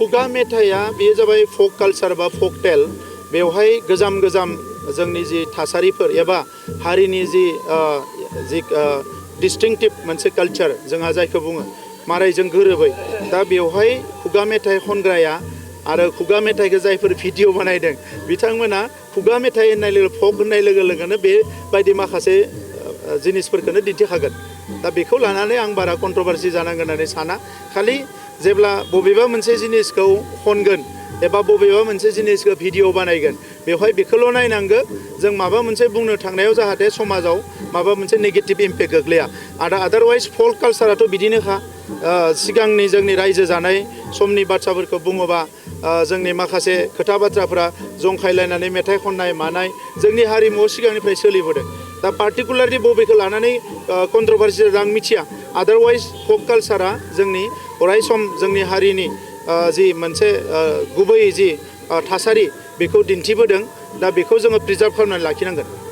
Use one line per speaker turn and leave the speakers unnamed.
खुगा मेथाइया बेयो जाबाय फक कालचार बा फक टेल। बेवहाय गोजाम जोंनि जि थासारिफोर एबा हारिनि जि डिस्टिंक्टिभ मोनसे कालचार जोंहा जायखौ बुङो मारायजों गोरोबै। दा बेवहाय खुगा मेथाइ खनग्राया आरो खुगा मेथाइखौ जायफोर भिडिअ बानायदों बिथांमोना खुगा मेथाइ होननाय लोगो फक होननाय लोगो लोगोनो बेबायदि माखासे जिनिसफोरखौनो दिन्थिखागोन। दा बेखौ लानानै आं बारा कन्ट्रभारसि जानांगोन होननानै साना। खालि जेब्ला बबेबा मोनसे जिनिसखौ खनगोन एबा बबेबा मोनसे जिनिसखौ भिडिअ बानायगोन बेवहाय बेखौल' नायनांगौ जों माबा मोनसे बुंनो थांनायाव जाहाथे समाजाव माबा मोनसे नेगेटिभ इम्पेक्ट गोग्लैया। आदारवाइज फल्क कालचाराथ' बिदिनोखा। सिगांनि जोंनि रायजो जानाय समनि बाथ्राफोरखौ बुङोबा जोंनि माखासे खोथा बाथ्राफोरा जंखायलायनानै मेथाइ खननाय मानाय जोंनि हारिमुआव सिगांनिफ्राय सोलिबोदों। दा पार्टिकुलारलि बबेखौ लानानै कन्ट्रभारसि आं मिथिया। आदारवाइज फक कालचारा जोंनि अरायसम जोंनि हारिनि जि मोनसे गुबै जि थासारि बेखौ दिन्थिबोदों। दा बेखौ जोङो प्रिजार्भ खालामनानै लाखिनांगोन।